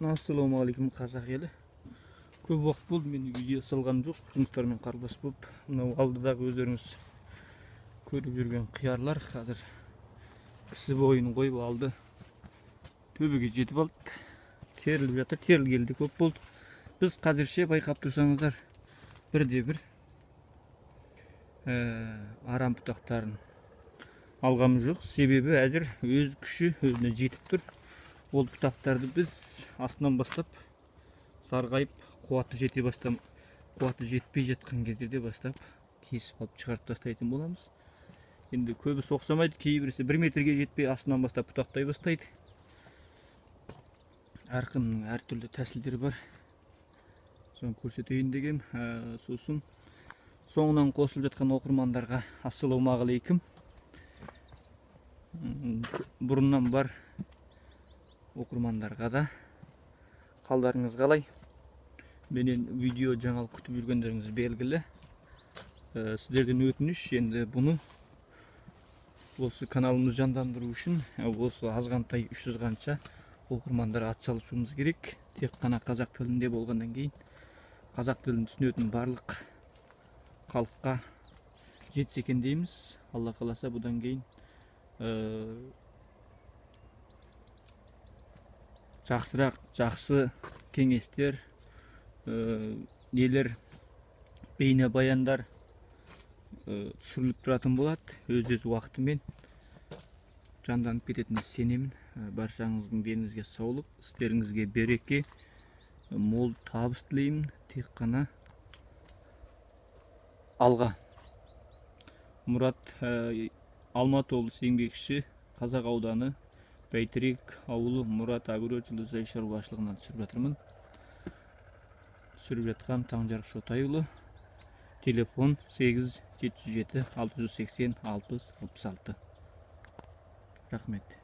Ассалаумағалейкум, қазақ елі! Көп уақыт болды, мен видео салғаным жоқ, жұмыстармен қарбалас болып. Мынау алдыдағы өздеріңіз көріп жүрген қиярлар қазір кісі бойын қойып алды, төбеге жетіп алды, теріліп жатыр. Терілгелі де көп болды. Біз қазірше, байқап тұрсаңыздар, бірде бір арам бұтақтарын алғанымыз жоқ. Себебі әзір өз күші өзіне жетіп тұр. Ол бұтақтарды біз астынан бастап сарғайып, қуаты жетпей жатқан кездерде бастап кесіп алып, шығарып тастайтын боламыз. Енді көбісі ұқсамайды, кейбірісі 1 метрге жетпей астынан бастап бұтақтай бастайды. Әркімнің әртүрлі тәсілдері бар, соны көрсетейін дегем. Сосын соңынан қосылып жатқан оқырмандарға ассалаумағалейкум. Бұрыннан бар оқырмандарға да қалдарыңыз қалай? Менен видео, жаңалық күтіп жүргендеріңіз белгілі. Сіздерден өтініш, енді бұны осы каналымызды жандандыру үшін осы азғантай 300 қанша оқырмандар атсалысуымыз керек. Тек қана қазақ тілінде болғаннан кейін, қазақ тілін түсінетін барлық халыққа жетсе екен дейміз. Алла қаласа, бұдан кейін жақсырақ, жақсы кеңестер, нелер, бейнебаяндар түсіріліп тұратын болады. Өз өз уақытымен жанданып кететініне сенемін. Баршаңыздың деніңізге саулық, істеріңізге береке, мол табыс тілеймін. Тек қана алға! Мұрат, Алматы облысы, Еңбекші Қазақ ауданы, Бәйтерек ауылы, Мұрат Агро жылыжай шаруашылығынан түсіріп жатырмын. Түсіріп жатқан Таңжарық Шотайұлы. Телефон 8 707 680 60 66. Рахмет.